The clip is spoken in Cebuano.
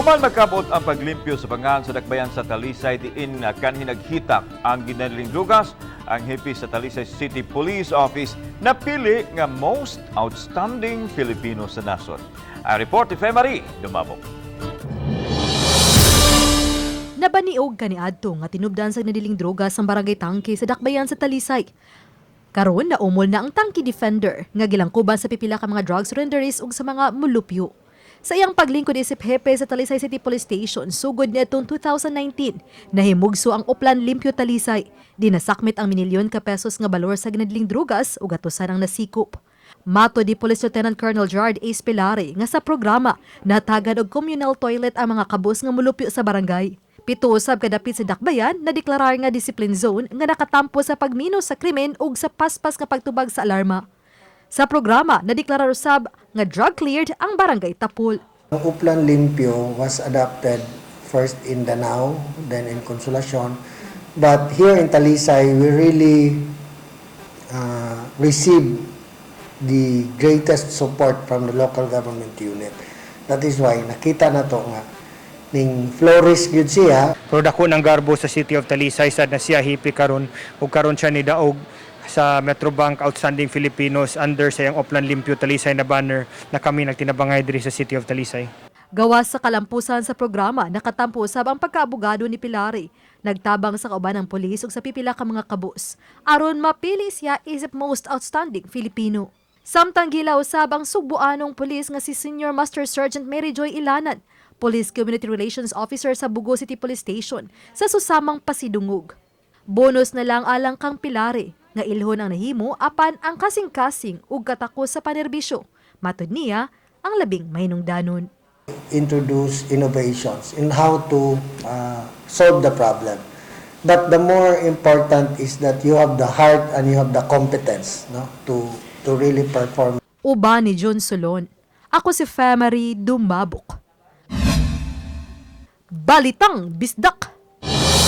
Human magkabot ang paglimpyo sa bangan sa dakbayan sa Talisay diin kanhi naghitak ang ginadling drugas, ang hepe sa Talisay City Police Office napili nga Most Outstanding Filipino sa nasod. Ang report ni Fe Marie Dumabok. Nabaniog kaniadto nga tinubdan sa nadiling droga sa Barangay Tangke sa dakbayan sa Talisay. Karon naumol na ang Tangke Defender nga gilangkuban sa pipila ka mga drug surrenderies ug sa mga mulupyo. Sa iyang paglingkod isip hepe sa Talisay City Police Station sugod niadtong 2019, nahimugso ang Oplan Limpyo Talisay. Dinasakmit ang minilyon ka pesos nga balor sa ginadling drugas ug gatusan ang nasikop. Matod ni Police Lieutenant Colonel Gerard A. Spilare nga sa programa, natagan og communal toilet ang mga kabus nga mulupyo sa barangay. Pito usab kadapit sa dakbayan na deklarar nga discipline zone nga nakatampo sa pagmino sa krimen ug sa paspas nga pagtubag sa alarma. Sa programa, nadeklarar usab nga drug cleared ang Barangay Tapul. Ang Oplan Limpyo was adopted first in Danao, then in Consolacion. But here in Talisay, we really received the greatest support from the local government unit. That is why nakita na to nga ning flourish gyud siya. Pero dako ng garbo sa City of Talisay sad na siya hepe karon ug karon siya nidaog sa Metrobank Outstanding Filipinos under sa iyang Oplan Limpyo Talisay na banner na kami nagtinabangay diri sa City of Talisay. Gawas sa kalampusan sa programa, nakatampo usab ang pagkaabogado ni Pilari. Nagtabang sa kauban ng pulis ug sa pipila ka mga kabus aron mapili siya isip Most Outstanding Filipino. Samtang gila usab ang sugbuanong pulis nga si Senior Master Sergeant Mary Joy Ilanan, Police Community Relations Officer sa Bogo City Police Station, sa susamang pasidungog. Bonus na lang alang kang Pilari, nga ilhon ang nahimo apan ang kasing-kasing ug katakos sa panerbisyo. Matod niya, ang labing mahinungdanon. Introduce innovations in how to solve the problem. But the more important is that you have the heart and you have the competence, no, to really perform. Uban ni John Solon. Ako si Fe Marie Dumabok. Balitang Bisdak!